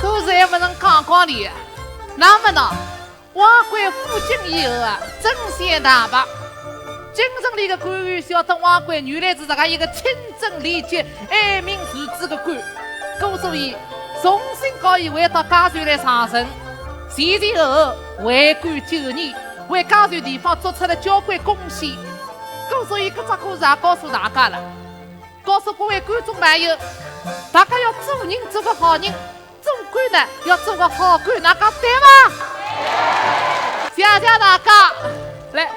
搿是还勿曾讲讲哩。那么呢，王贵赴京以后啊，征选大拔。京城里个官员晓得王贵原来是搿个一个清正廉洁、爱民如子个官，故所以重新告伊回到家族来上任。前前后后为官九年，为家族地方做出了交关贡献。故所以搿只故事也告诉大家了。 告诉各位观众朋友，大家要做人做个好人，做官呢要做个好官，㑚讲对伐？谢谢大家，来。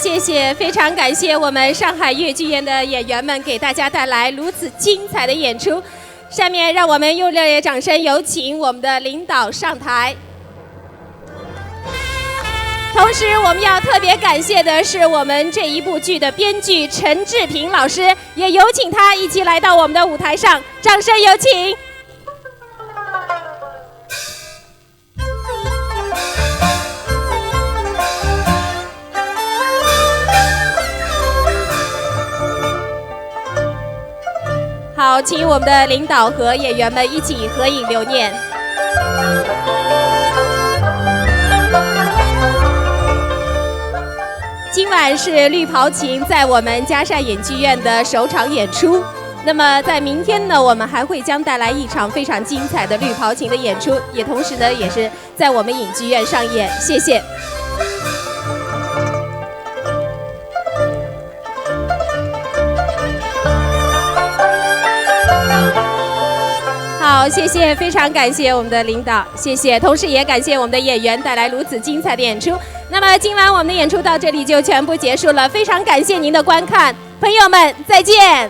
谢谢，非常感谢我们上海越剧院的演员们给大家带来如此精彩的演出。下面让我们用热烈掌声有请我们的领导上台。同时，我们要特别感谢的是我们这一部剧的编剧陈志平老师，也有请他一起来到我们的舞台上，掌声有请。好，请我们的领导和演员们一起合影留念。今晚是绿袍琴在我们嘉善影剧院的首场演出。那么在明天呢，我们还会将带来一场非常精彩的绿袍琴的演出，也同时呢，也是在我们影剧院上演。谢谢。好，谢谢，非常感谢我们的领导，谢谢，同时也感谢我们的演员带来如此精彩的演出。那么今晚我们的演出到这里就全部结束了，非常感谢您的观看，朋友们再见。